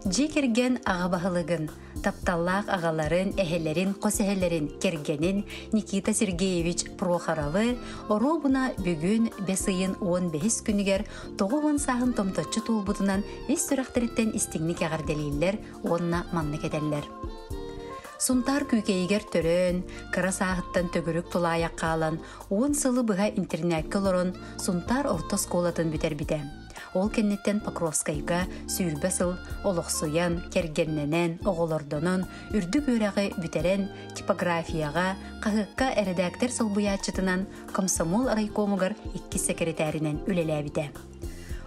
Дьиэ кэргэн аҕа баһылыгын, тапталлаах аҕаларын, эһэлэрин, хос эһэлэрин кэргэнин Никита Сергеевич Прохоровы оруобуна бүгүн бэс ыйын 15 күнүгэр 90 сааһын томточчу туолбутунан ис сүрэхтэриттэн истиҥник эҕэрдэлииллэр уонна маннык этэллэр. Сунтаар Күүкэйигэр төрөөн, кыра сааһыттан төгүрүк тулаайах хаалан, 10 сылы быһа интэринээккэ олорон Сунтаар орто оскуолатын бүтэрбитэ. Ол кэнниттэн Покровскайга 20 сыл олохсуйан, кэргэннэнэн, оҕолордонон, үрдүк үөрэҕи бүтэрэн, типографияҕа, хаһыакка эрэдээктэр солбуйааччытынан, комсомол райкомугар иккис сэкирэтээринэн үлэлээбитэ.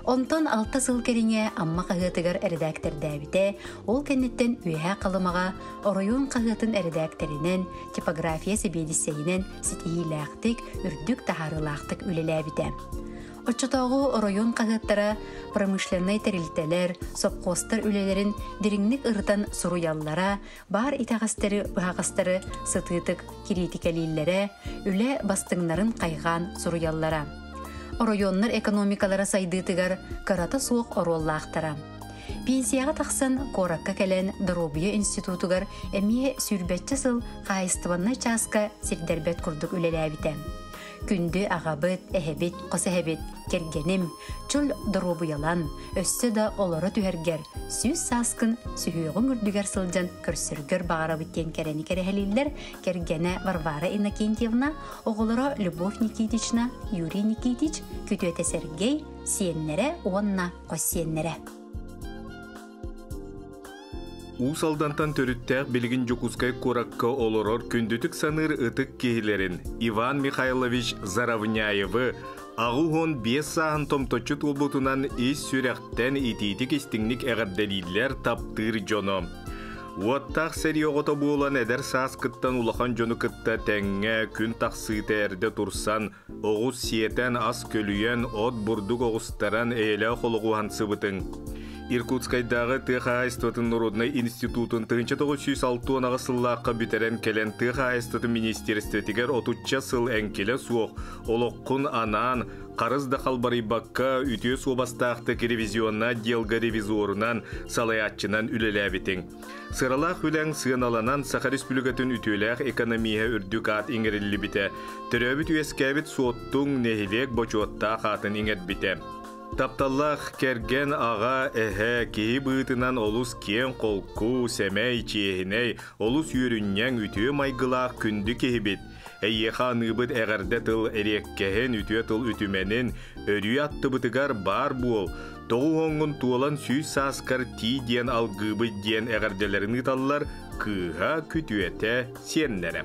Онтон 6 сыл кэриҥэ Амма хаһыатыгар эрэдээктэрдээбитэ, ол кэнниттэн Үөһээ Халымаҕа оройуон хаһыатын эрэдээктэринэн, типография сэбиэдиссэйинэн ситиһиилээхтик, үрдүк таһаарыылаахтык үлэлээбитэ. Оччотооҕу оройуон хаһыаттара промышленнай тэрилтэлэр, сопхуостар үлэлэрин дириҥник ырытан суруйаллара, баар итэҕэстэри-быһаҕастары сытыытык кириитикэлииллэрэ, үлэ бастыҥнарын хайҕаан суруйаллара. Оройуоннар экономикалара сайдыытыгар кырата суох оруоллаахтара. Пенсияҕа тахсан куоракка кэлэн доруобуйа институтугар эмиэ сүүрбэччэ сыл хаһаайыстыбаннай чааска сирдэрбэт курдук үлэлээбитэ. Күндү аҕабыт, эһэбит, хос эһэбит, кэргэним, чөл доруобуйалан, өссө да олоро түһэргэр, 100 сааскын сүһүөҕүҥ үрдүгэр сылдьан көрсөргөр баҕарабыт диэн кэрэни кэрэһэлииллэр кэргэнэ Варвара Иннокентьевна, оҕолоро Любовь Никитична, Юрий Никитич, күтүөтэ Сергей, сиэннэрэ уонна хос сиэннэрэ. Уус Алдантан төрүттээх билигин Дьокуускай куоракка олорор күндүтүк саныыр ытык киһилэрин Иван Михайлович Заровняевы 85 сааһын томточчу туолбутунан ис сүрэхтэн итиитик истиҥник эҕэрдэлииллэр таптыыр дьоно. Уоттаах сэрии оҕото буолан эдэр сааскыттан улахан дьону кытта тэҥҥэ күн тахсыыта эрдэ турсан, оҕус сиэтэн, ас көлүйэн, от бурдук оҕустаран эйэлээх олоҕу уһансыбытыҥ. Иркутскайдааҕы тыа хаһаайыстыбатын народнай институтун 1968 сыллаахха бүтэрэн кэлэн тыа хаһаайыстыбатын министиэристибэтигэр отучча сыл эҥкилэ суох олоххун анаан, харыс да халбарыйбакка үтүө суобастаахтык ревизионнай отделга ревизорунан, салайааччынан үлэлээбитиҥ. Сыралаах үлэҥ сыаналанан Саха Республикатын үтүөлээх экономиһа үрдүк аат иҥэриллибитэ, төрөөбүт-үөскээбит Суоттуҥ нэһилиэк бочуоттаах аатын иҥэрбитэ. Тапталлаах кэргэн, аҕа, эһэ, киһи быһыытынан олус киэҥ-холку, сэмэй, чиэһинэй, олус үөрүнньэҥ, үтүө майгылаах күндү киһибит. Эйиэхэ аныыбыт эҕэрдэ тыл эриэккэһин, үтүө тыл үтүмэнин, өрүү аттыбытыгар баар буол, 90-ҥун туолан 100 сааскар тиий диэн алгыыбыт диэн эҕэрдэлэрин ыыталлар кыыһа, күтүөтэ, сиэннэрэ.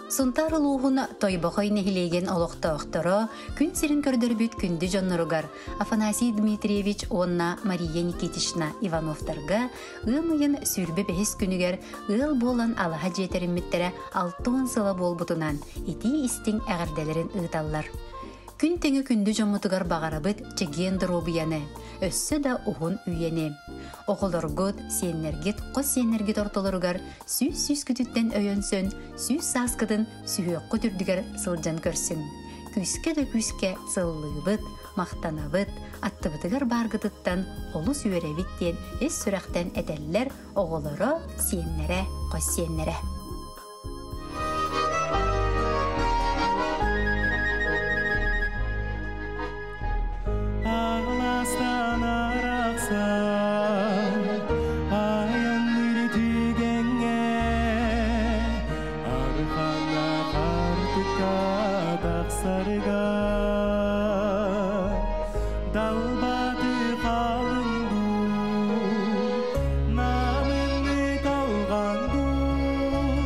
Сунтаар улууһун Тойбохой нэһилиэгин олохтоохторо күн сирин көрдөрбүт күндү дьонноругар Афанасий Дмитриевич уонна Мария Никитична Ивановтарга ыам ыйын 25-ис күнүгэр ыал буолан алаһа дьиэ тэриммиттэрэ 60 сыла буолбутунан итии истиҥ эҕэрдэлэрин ыыталлар. Күн тэҥэ күндү дьоммутугар баҕарабыт чэгиэн доруобуйаны, өссө да уһун үйэни. Оҕолоргут, сиэннэргит, хос сиэннэргит ортолоругар 100 сүүскүтүттэн өйөнсөн, 100 сааскытын сүһүөххүт үрдүгэр сылдьан көрсүҥ. Күүскэ да күүскэ сыллыыбыт, махтанабыт, аттыбытыгар бааргытыттан олус үөрэбит диэн ис сүрэхтэн этэллэр оҕолоро, сиэннэрэ, хос сиэннэрэ. Аҕыластан арахсан айанныыр түгэҥҥэ архана хартыкка тахсарга далбаты халыҥ дуу намыҥны талҕан дуу.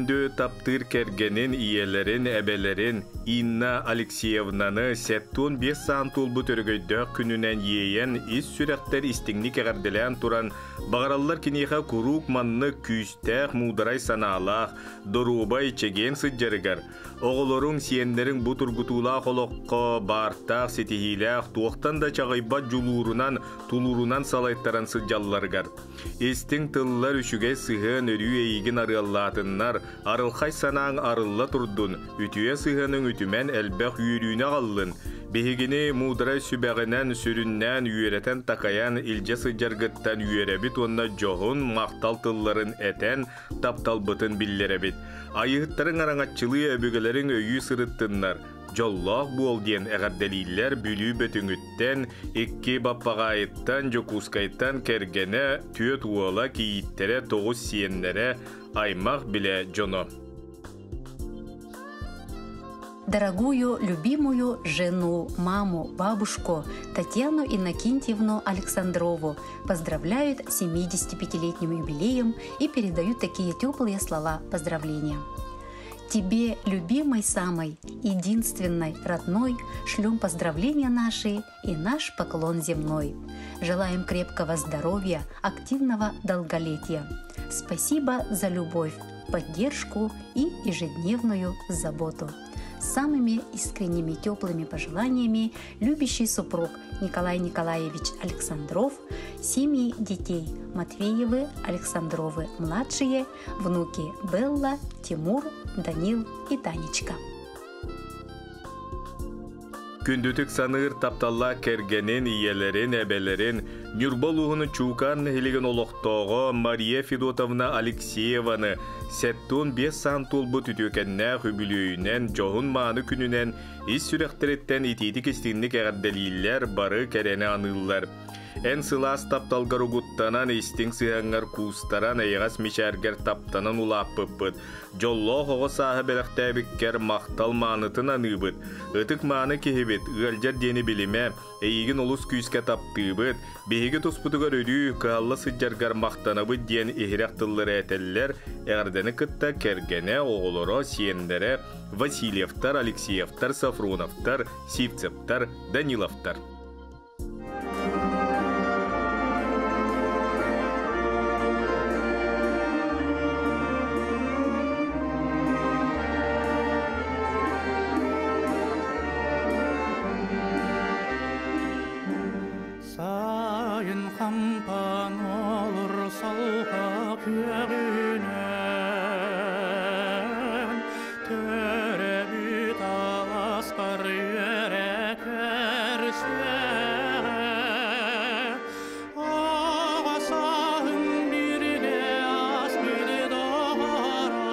Күндү таптыыр кэргэнин, ийэлэрин, эбэлэрин Инна Алексеевнаны 75 сааһын туолбут өрөгөйдөөх күнүнэн иэйэн, ис сүрэхтэр истиҥник эҕэрдэлээн туран, баҕараллар киниэхэ куруук маннык күүстээх, муударай санаалаах, доруобай, чэгиэн сылдьарыгар, оҕолоруҥ, сиэннэриҥ бу тургутуулаах олоххо баартаах, ситиһиилээх, туохтан да чаҕыйбат дьулуурунан, тулуурунан салайтаран сылдьалларыгар. Истиҥ тыллар үчүгэй сыһыан өрүү эйигин арыаллаатыннар, арылхай санааҥ арылла турдун, үтүө сыһыаныҥ үтүмэн элбэх үөрүүнү аҕаллын. Биһигини муударай сүбэҕинэн сүрүннээн үөрэтэн-такайан илдьэ сылдьаргыттан үөрэбит уонна дьоһун махтал тылларын этэн, тапталбытын биллэрэбит. Айыһыттарыҥ араҥаччылыы өбүгэлэриҥ өйүү сырыттыннар, дьоллоох буол диэн эҕэрдэлииллэр Бүлүү Бөтүҥүттэн, икки Баппаҕаайыттан, Дьокуускайтан кэргэнэ, түөрт уола, кийииттэрэ, тоҕус сиэннэрэ, аймах билэ дьоно. Дорогую, любимую жену, маму, бабушку Татьяну Иннокентьевну Александрову поздравляют с 75-летним юбилеем и передают такие теплые слова поздравления. Тебе, любимой самой, единственной, родной, шлем поздравления наши и наш поклон земной. Желаем крепкого здоровья, активного долголетия. Спасибо за любовь, поддержку и ежедневную заботу. С самыми искренними теплыми пожеланиями любящий супруг Николай Николаевич Александров, семьи детей Матвеевы, Александровы младшие, внуки Белла, Тимур, Данил и Танечка. Күндүтүк саныыр тапталлаах кэргэнин, ийэлэрин, эбэлэрин, Ньурба улууһун Чуукаар нэһилиэгин олохтооҕо Мария Федотовна Алексееваны 75 саан туолбут үтүөкэннээх үбүлүөйүнэн, дьоһун-мааны күнүнэн ис сүрэхтэриттэн итиитик-истиҥник эҕэрдэлииллэр, бары кэрэни аныыллар. Эн сылаас тапталгар угуттанан, истиҥ сыһыаҥҥар куустаран, эйэҕэс мичээргэр таптанан улааппыппыт. Дьоллоох оҕо сааһы бэлэхтээбиккэр махтал маанытын аныыбыт. Ытык мааны киһибит, ыалдьар диэни билимэ, эйигин олус күүскэ таптыыбыт, биһиги туспутугар өрүү кыһалла сылдьаргар махтанабыт диэн иһирэх тыллары этэллэр, эҕэрдэни кытта кэргэнэ, оҕолоро, сиэннэрэ Васильевтар, Алексеевтар, Сафроновтар, Сивцевтар, Даниловтар. Сайын хампан олор салға күөгүнэн төрөбүт аласпар үөрэ көрсүөҕэ Аҕа сааһым бииргэ ааспыт доҕоро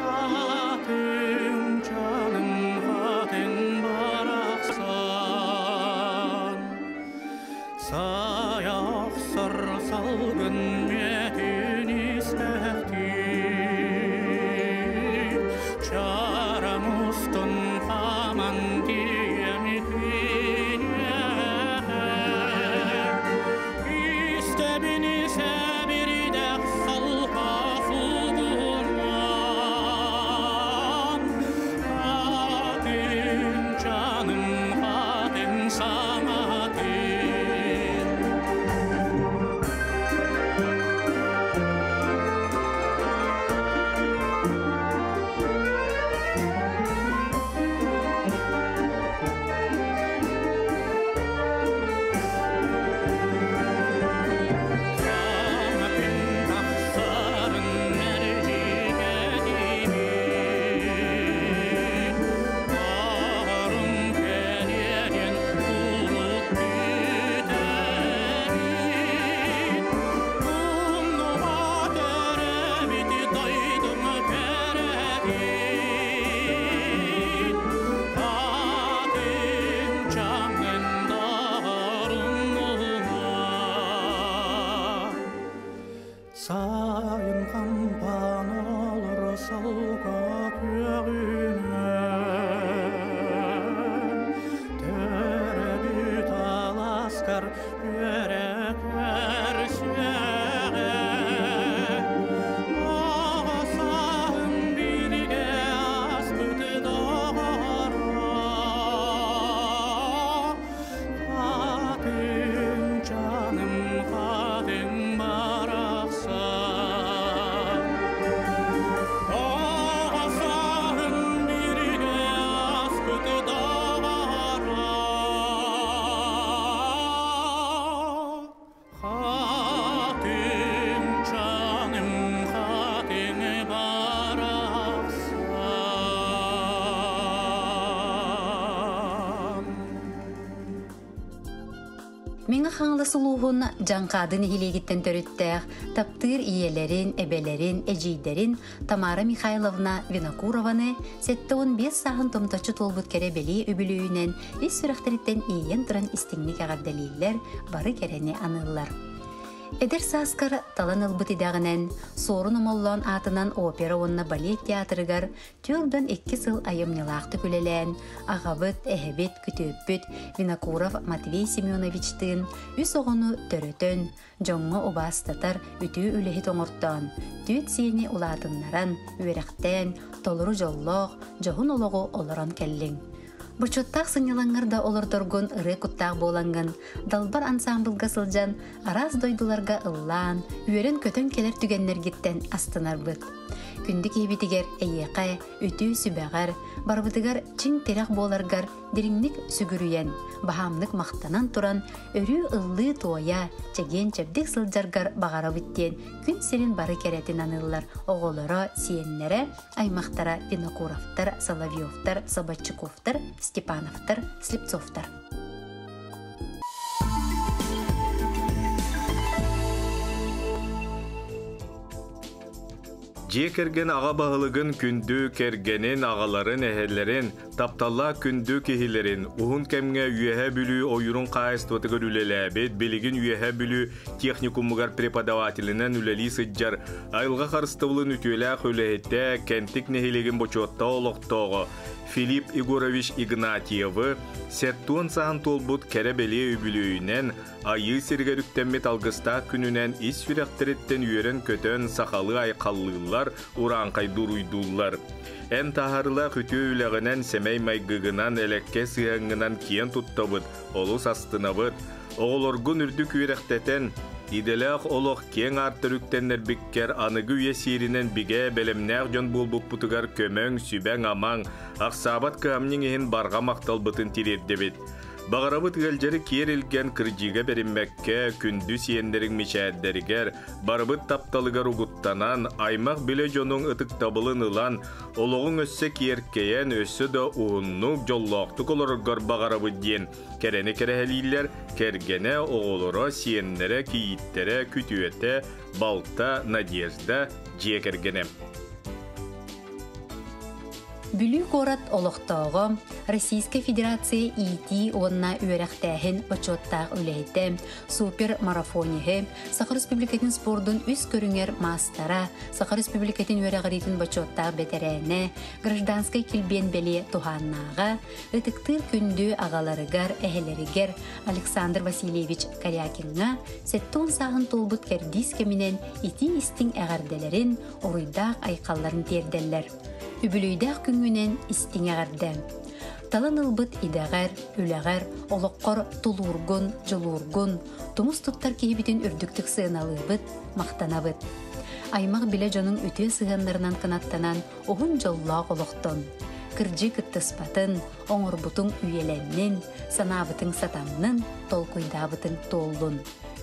Хатыҥ чаным хатыҥ барахсан Сайа охсор салгын мүөтүн истэхтии Чарам устун хааман тиийэм киниэхэ Истэбин сэбирдэх салҕа суугунаан Хатыҥ чаным хатыҥ саҥатын Саҥа күн тахсарын мэлдьигэ диибин Баҕарым кэлиэн куруук күүтэбин Умнубат эрэбит дойдум кэрэтин Хатыҥ чаҥын доҕорум Сайын хампан олор салга күөгүнэн Төрөбүт аласкар үөрэ көрсүөҕэ. Мэҥэ Хаҥалас улууһун Дьаҥхаады нэһилиэгиттэн төрүттээх таптыыр ийэлэрин, эбэлэрин, эдьиийдэрин Тамара Михайловна Винокурованы 75 сааһын томточчу туолбут кэрэ бэлиэ үбүлүөйүнэн ис сүрэхтэриттэн иэйэн туран истиҥник эҕэрдэлииллэр, бары кэрэни аныыллар. Эдэр сааскар талан ылбыт идэҕинэн Суорун Омоллоон аатынан опера уонна балет театрыгар 42 сыл айымньылаахтык үлэлээн, аҕабыт, эһэбит, күтүөппүт Винокуров Матвей Семеновичтыын үс оҕону төрөтөн, дьоҥҥо убаастатар үтүө үлэһит оҥортоон, түөрт сиэни улаатыннаран, үөрэхтээн, толору дьоллоох, дьоһун олоҕу олорон кэллиҥ. Бочуоттаах сынньалаҥҥар да олордоргун ырыа куттаах буолаҥҥын, Далбар ансаамбылга сылдьан, араас дойдуларга ыллаан, үөрэн-көтөн кэлэр түгэннэргиттэн астынарбыт. Күндү киһибитигэр эйиэхэ, үтүө сүбэҕэр, барыбытыгар чиҥ тирэх буоларгар дириҥник сүгүрүйэн, баһаамнык махтанан туран, өрүү ыллыы-туойа, чэгиэн-чэбдик сылдьаргар баҕарабыт диэн күн сирин бары кэрэтин аныыллар оҕолоро, сиэннэрэ, аймахтара Винокуровтар, Соловьевтар, Собачуковтар, Степановтар, Слепцовтар. Дьиэ кэргэн аҕа баһылыгын күндү кэргэнин, аҕаларын, эһэлэрин, тапталлаах күндү киһилэрин, уһун кэмҥэ Үөһээ Бүлүү ойуурун хаһаайыстыбатыгар үлэлээбит, билигин Үөһээ Бүлүү техникумугар преподавателинэн үлэлии сылдьар айылҕа харыстабылын үтүөлээх үлэһитэ, Кэнтик нэһилиэгин бочуоттаах олохтооҕо Филипп Егорович Игнатьевы 70 сааһын туолбут кэрэ-бэлиэ үбүлүөйүнэн Айыы сиригэр үктэммит алгыстаах күнүнэн ис сүрэхтэриттэн үөрэн-көтөн сахалыы айхаллыыллар, урааҥхайдууруйдууллар. Эн таһаарыылаах үтүө үлэҕинэн, сэмэй майгыгынан, элэккэ сыһыаҥҥынан киэн туттабыт, олус астынабыт. Оҕолоргун үрдүк үөрэхтэтэн, идэлээх олох киэҥ аартар үктэннэрбиккэр аныгы үйэ сиэринэн бигэ, бэлэмнээх дьон буолбуппутугар көмөҥ, сүбэҥ-амаҥ, ахсаабат кыһамньыҥ иһин барҕа махталбытын тириэрдэбит. Баҕарабыт ыалдьары киэр илгэн кырдьыыга бэриммэккэ, күндү сиэннэриҥ мичээрдэригэр, барыбыт тапталыгар угуттанан, аймах-билэ дьонуҥ ытыктабылын ылан, олоҕуҥ өссө киэркэйэн, өссө да уһуннук, дьоллоохтук олороргор баҕарабыт диэн кэрэни кэрэһэлииллэр кэргэнэ, оҕолоро, сиэннэрэ, кийииттэрэ, күтүөтэ, балта Надежда, дьиэ кэргэнэ. Бүлүү куорат олохтооҕо, Российскай Федерация иитии уонна үөрэхтээһин бочуоттаах үлэһитэ, супер-марафониһы, Саха Республикатын спордун үс көрүҥэр маастара, Саха Республикатын үөрэҕириитин бочуоттаах бэтэрээнэ, гражданскай килбиэн бэлиэ туһааннааҕа, ытыктыыр күндү аҕаларыгар, эһэлэригэр Александр Васильевич Корякиҥҥа 70 сааһын туолбут кэрдиис кэминэн итии-истиҥ эҕэрдэлэрин, уруйдаах айхалларын тиэрдэллэр. Үбүлүйдээх күҥҥүнэн истиҥ эҕэрдэ! Талан ылбыт идэҕэр, үлэҕэр, олоххор тулуургун, дьулуургун, тумус туттар киһибитин үрдүктүк сыаналыыбыт, махтанабыт. Аймах билэ дьонуҥ үтүө сыһыаннарынан кынаттанан уһун дьоллоох олохтон. Кырдьыы кыттыспатын, оҥорбутуҥ үйэлэннин, санаабытыҥ сатаннын, толкуйдаабытыҥ туоллун.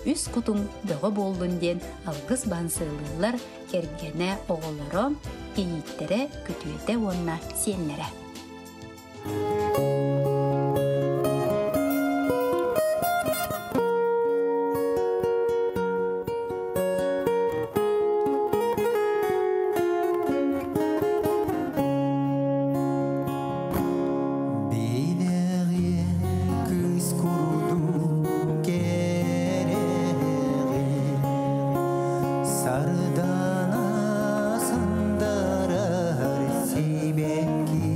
Үс кутуҥ бөҕө буоллун диэн алгыс баһын сыалыыллар кэргэнэ, оҕолоро, кийииттэрэ, күтүөтэ уонна сиэннэрэ. Билэҕиэн кыыс курдук кэрэҕин Сардана сандарар сибэкки.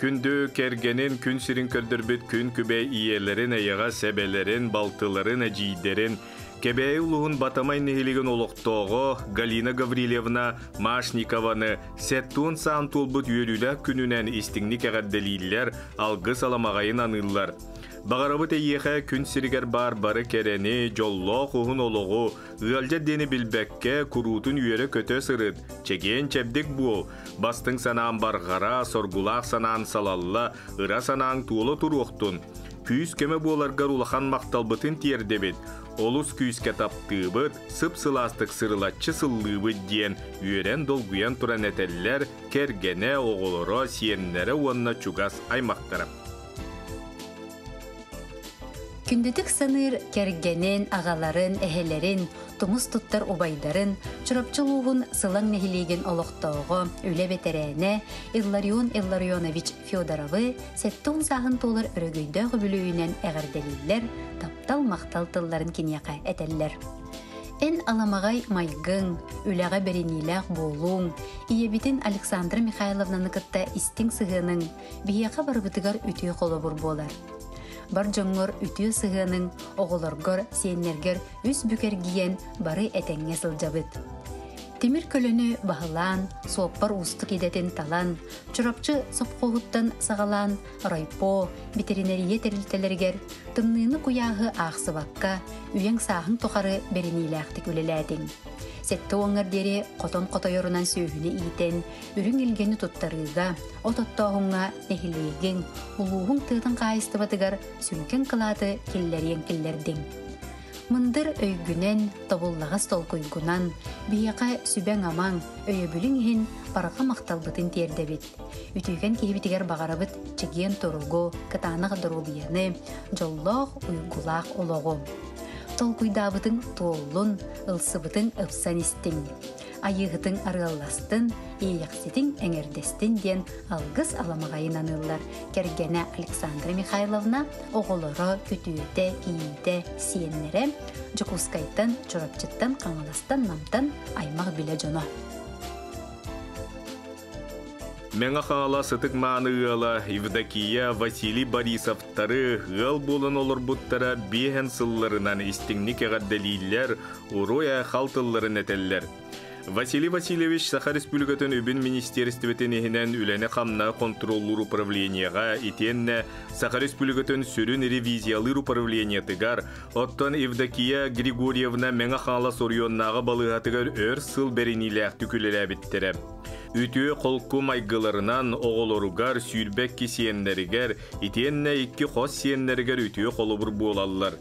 Күндү кэргэнин күн сирин көрдөрбүт күн күбэй ийэлэрин, эйэҕэс эбэлэрин, балтыларын, эдьиийдэрин, Кэбээйи улууһун Батамай нэһилиэгин олохтооҕо Галина Гаврильевна Машникованы 70 саан туолбут үөрүүлээх күнүнэн истиҥник эҕэрдэлииллэр, алгыс аламаҕайын аныыллар. Баҕарабыт эйиэхэ күн сиригэр баар бары кэрэни, дьоллоох уһун олоҕу, ыалдьар диэни билбэккэ, куруутун үөрэ-көтө сырыт, чэгиэн-чэбдик буол, бастыҥ санаан барҕара, соргулаах санаан салалла, ыра санааҥ туола туруохтун. Күүс-көмө буоларгар улахан махталбытын тиэрдэбит, олус күүскэ таптыыбыт, сып-сылаастык сырылаччы сыллыыбыт диэн үөрэн-долгуйан туран этэллэр кэргэнэ, оҕолоро, сиэннэрэ уонна чугас аймахтара. Күндүтүк саныыр кэргэнин, аҕаларын, эһэлэрин, тумус туттар убайдарын Чурапчы улууһун Сылаҥ нэһилиэгин олохтооҕо, үлэ бэтэрээнэ Илларион Илларионович Федоровы 70 сааһын туолар өрөгөйдөөх үбүлүөйүнэн эҕэрдэлииллэр, таптал-махтал тылларын киниэхэ этэллэр. Эн аламаҕай майгыҥ, үлэҕэ бэриниилээх буолууҥ, ийэбитин Александра Михайловнаны кытта истиҥ сыһыаныҥ биһиэхэ барыбытыгар үтүө холобур буолар. Бар дьоҥҥор үтүө сыһыаныҥ, оҕолоргор, сиэннэргэр үс бүк эргийэн бары этэҥҥэ сылдьабыт. Тимир көлөнү баһылаан, суоппар уустук идэтин талан, Чурапчы сопхуоһуттан саҕалаан райпо, ветеринария тэрилтэлэригэр тымныыны-куйааһы аахсыбакка, үйэҥ-сааһыҥ тухары бэриниилээхтик үлэлээтиҥ. Сэттэ уоҥҥар диэри хотон хотойорунан сүөһүнү иитэн, үрүҥ илгэни туттарыыга, от оттооһуҥҥа нэһилиэгиҥ, улууһуҥ тыатын хаһаайыстыбатыгар сүҥкэн кылааты киллэриэҥ киллэрдиҥ. Мындыр өйгүнэн, тобуллаҕас толкуйгунан, биһиэхэ сүбэҥ-амаҥ, өйөбүлүҥ иһин барҕа махталбытын тиэрдэбит. Үтүөкэн киһибитигэр баҕарабыт чэгиэн туругу, кытаанах доруобуйаны, дьоллоох, уйгулаах олоҕу. Толкуйдаабытыҥ туоллун, ылсыбытыҥ ыпсан истиҥ. Айыыһытыҥ арыалластын, иэйэхситиҥ эҥэрдэстин диэн алгыс аламаҕайын аныыллар кэргэнэ Александра Михайловна, оҕолоро, күтүөтэ, кийиитэ, сиэннэрэ Дьокуускайтан, Чурапчыттан, Хаҥаластан, Намтан аймах билэ дьоно. Мэҥэ Хаҥалас ытык мааны ыала Евдокия, Василий Борисовтары ыал буолан олорбуттара биэһэн сылларынан истиҥник эҕэрдэлииллэр, уруй-айхал тылларын этэллэр. Василий Васильевич Саха Республикатын үбүн министиэристибэтин иһинэн үлэни-хамнаһы хонтуруоллуур управлениеҕа итиэннэ Саха Республикатын сүрүн ревизиялыыр управлениетыгар, оттон Евдокия Григорьевна Мэҥэ Хаҥалас оройуоннааҕы балыыһатыгар өр сыл бэриниилээхтик үлэлээбиттэрэ. Үтүө холку майгыларынан оҕолоругар, 22 сиэннэригэр, итиэннэ икки хос сиэннэригэр үтүө холобур буолаллар.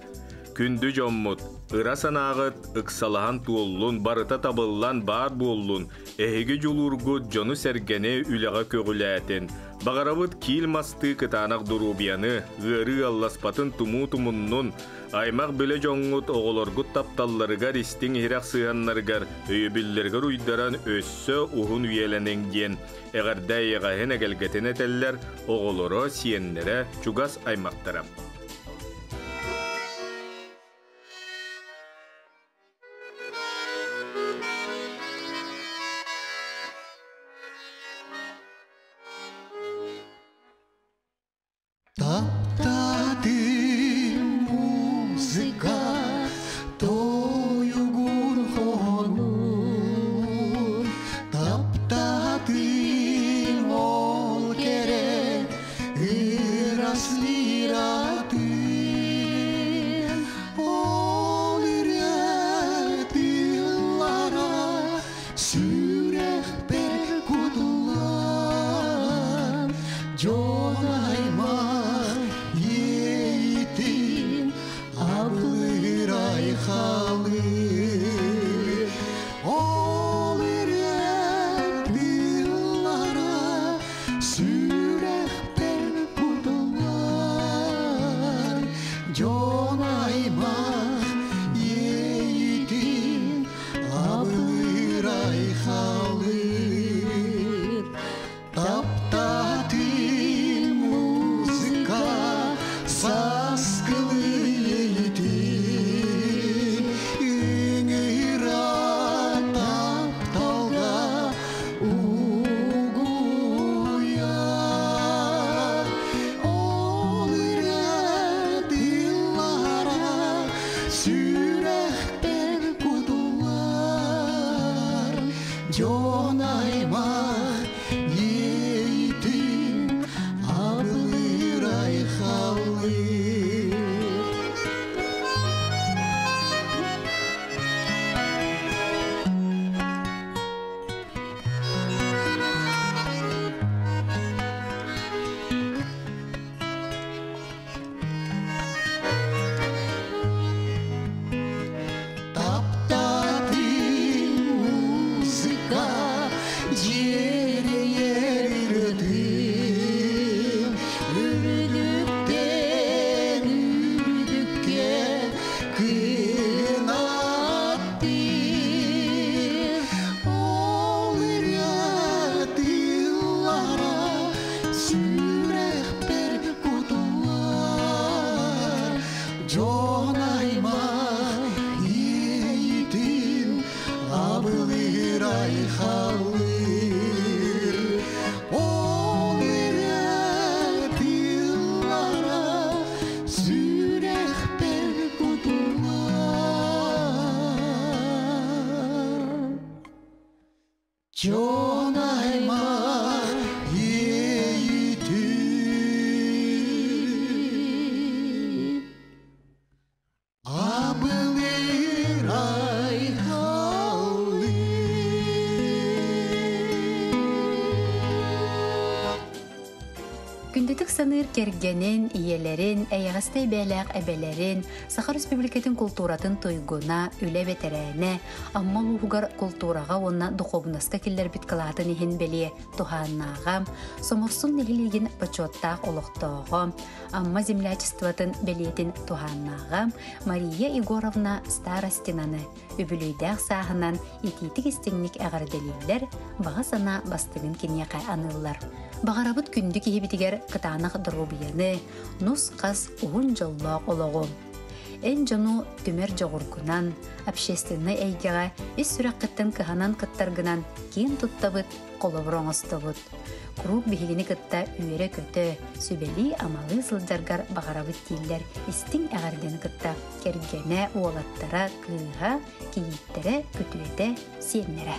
Күндү дьоммут, ыра санааҕыт ыксалаһан туоллун, барыта табыллан баар буоллун, эһиги дьулуургут дьону-сэргэни үлэҕэ көҕүлээтин. Баҕарабыт киил мастыы кытаанах доруобуйаны, ыарыы алласпатын тумуу тумуннун, аймах билэ дьоҥҥут оҕолоргут тапталларыгар истиҥ иһирэх сыһыаннарыгар өйөбүллэригэр уйдаран өссө уһун үйэлэниҥ диэн эҕэрдэ эйэҕэһин эгэлгэтин этэллэр оҕолоро, сиэннэрэ, чугас аймахтара. Таптаатым музыка тойугун хонун, таптаатым ол кэрэ ыраас лиратын, ол ырыа тыллара сүрэхпэр кутуллан, дьон аймах иэйитин абылыыр айхалыр. Ол ырыа тыллара сүрэхпэр кутуллан, дьон аймах иэйитин абылыыр айхалыр. Таптаатым музыка. Сүрэхпэр кутуллар Дьон аймах иэйиитин абылыыр айхаллыыр Ол эрэ тыллара сүрэхпэр кутуллар Дьон аймах иэйиитин абылыыр айхаллыыр. Күндүтүк саныыр кэргэнин, ийэлэрин, эйэҕэстэй бээлээх эбэлэрин, Саха Республикатын култууратын туйгуна, үлэ бэтэрээнэ, Амма улууһугар култуураҕа уонна духуобунаска киллэрбит кылаатын иһин бэлиэ туһааннааҕа, Соморсун нэһилиэгин бочуоттаах олохтооҕо, Амма землячествотын бэлиэтин туһааннааҕа Мария Егоровна Старостинаны үбүлүйдээх сааһынан итиитик истиҥник эҕэрдэлииллэр, баҕа санаа бастыҥын киниэхэ аныыллар. Баҕарабыт күндү киһибитигэр кытаанах доруобуйаны, нус-хас уһун дьоллоох олоҕу. Эн дьону түмэр дьоҕургунан, общественнай эйгэҕэ ис сүрэххиттэн кыһанан кыттаргынан киэн туттабыт, холобур оҥостобут. Куруук биһигини кытта үөрэ-көтө, сүбэлии-амалыы сылдьаргар баҕарабыт дииллэр истиҥ эҕэрдэни кытта кэргэнэ, уолаттара, кыыһа, кийииттэрэ, күтүөтэ, сиэннэрэ.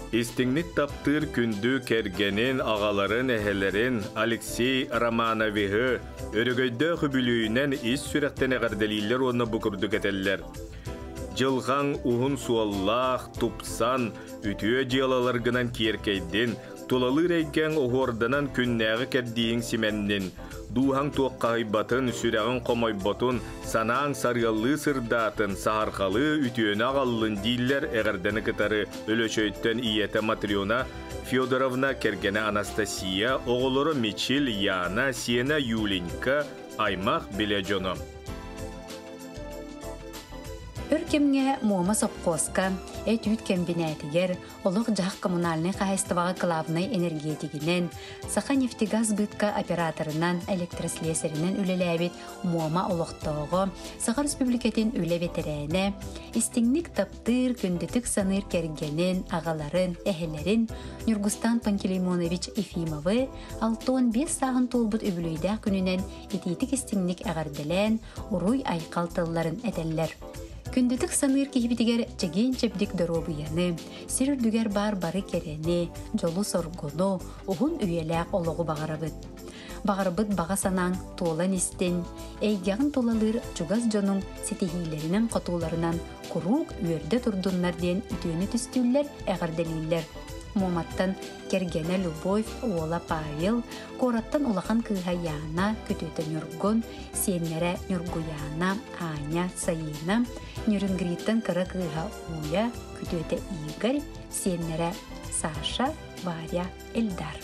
Истиҥник таптыыр күндү кэргэнин, аҕаларын, эһэлэрин Алексей Романовиһы өрөгөйдөөх үбүлүөйүнэн ис сүрэхтэн эҕэрдэлииллэр уонна бу курдук этэллэр. Дьылҕаҥ уһун суоллаах, тупсан, үтүө дьыалаларгынан киэркэйдин, тулалыыр эйгэҥ оһуорданан күннээҕи кэрдииһиҥ симэннин, дууһаҥ туоххаһыйбатын, сүрэҕиҥ хомойботун, санааҥ сарыаллыы сырдаатын, саһарҕалыы үтүөнү аҕаллын дииллэр эҕэрдэни кытары Өлөчөйтөн ийэтэ Матрена Федоровна, кэргэнэ Анастасия, оҕолоро Мичил, Яна, сиэнэ Юленька, аймах билэ дьоно. Өр кэмҥэ Муома сопхуоска эт-үүт кэмбинээтигэр олох-дьаһах коммунальнай хаһаайыстыбаҕа кылаабынай энергетигинэн, Саха нефтегаз бытка операторынан, электрослесаринэн үлэлээбит Муома олохтооҕо, Саха Республикатын үлэ бэтэрээнэ, истиҥник таптыыр, күндүтүк саныыр кэргэнин, аҕаларын, эһэлэрин Ньургустан Пантелеймонович Ефимовы 65 сааһын туолбут үбүлүөйдээх күнүнэн итиитик-истиҥник эҕэрдэлээн, уруй-айхал тылларын этэллэр. Күндүтүк саныыр киһибитигэр чэгиэн-чэбдик доруобуйаны, сир үрдүгэр баар бары кэрэни, дьолу-соргуну, уһун үйэлээх олоҕу баҕарабыт. Баҕарбыт баҕа санааҥ туолан истин, эйгэҕин тулалыыр чугас дьонуҥ ситиһиилэринэн-хотууларынан куруук үөрдэ турдуннар диэн үтүөнү түстүүллэр, эҕэрдэлииллэр. Муоматтан кэргэнэ Любовь, уола Павел, куораттан улахан кыыһа Яна, күтүөтэ Ньургун, сиэннэрэ Ньургуйаана, Аня, Саина, Нюрингриттан кыра кыыһа Уля, күтүөтэ Игорь, сиэннэрэ Саша, Варя, Эльдар.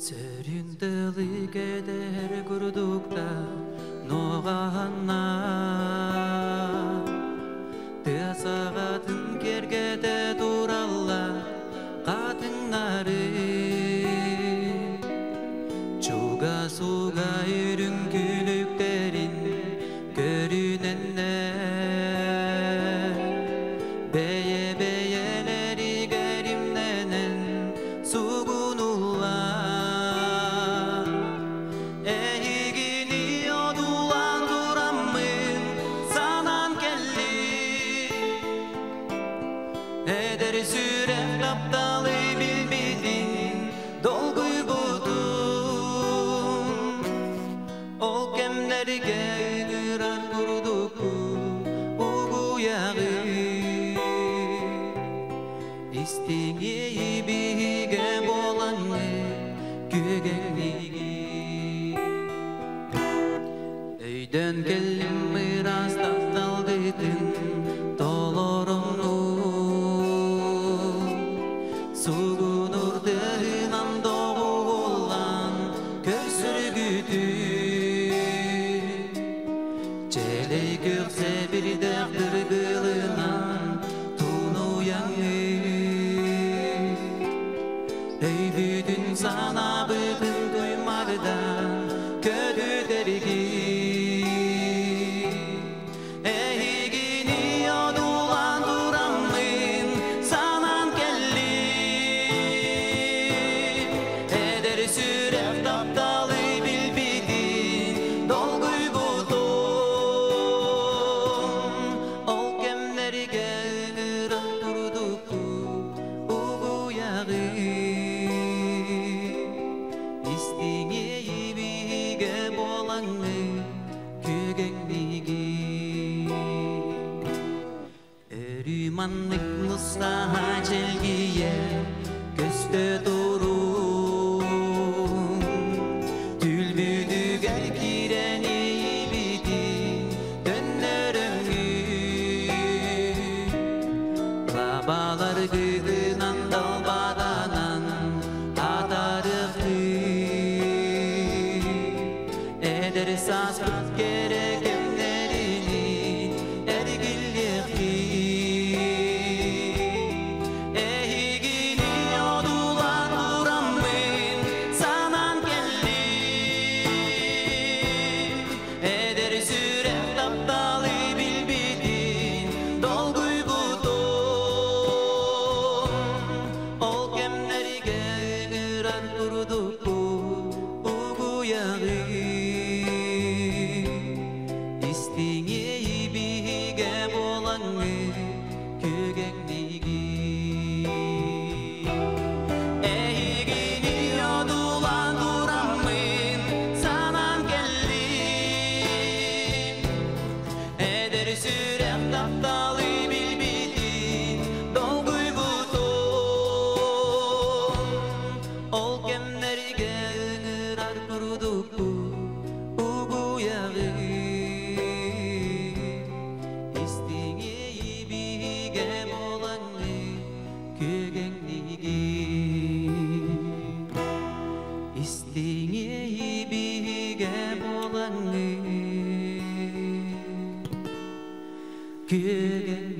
Сөрүн тылы кэтэһэр курдукта нуоҕаһанна Тыа саҕатын киэргэтэ туралла хатыҥнары Чугас-уга үрүҥ күлүктэрин көрүнэннэр Бэйэ-бэйэлэригэр имнэнэн сугунуллар Эһигини одуулаан тураммын санаан кэллим Эдэр сүрэх тапталы билбитин долгуйбутун Ол кэмнэргэ ыҥырар курдукку угуйаҕын. Истиңи биге болаңы күгеңниги Өйдөн келлим ырас тапталгытын толорону Сугунурдынан доғулан көрсүргүтү Челей көксе бирдек кыргылынан тунуяңы Өйбүтүн санабытын туймардан көтүтэрги Эһигини одулан тураммын санан келлим Эдер сүрэх тапталы билбитин долгуйбутум Ол кэмнэргэ ыҥыран курдуку угуягы Истиңе биге болаңы күгеңниги Өрүманнык нустаха челгие көстө турун Түлбүдүгер кирени битин төннөрөңү Лабалар гыгынан далбаданан атарыхты Эдер саспыт керек кемнерини эргиллехти Эһигини одулан тураммын санан келлим Эдер сүрэх тапталы билбитин долгуйбутум Ол кэмнэргэ ыҥырар курдуку угуягы Истиңе биге болаңы күгеңниги Эһигини одулан тураммын санан келлим Эдер сүрэх тапталы билбитин долгуйбутум Ол кэмнэргэ ыҥырар курдуку угуягы Истиңе биге болаңы күгеңниги Истиңе биге болаңы күгеңниги.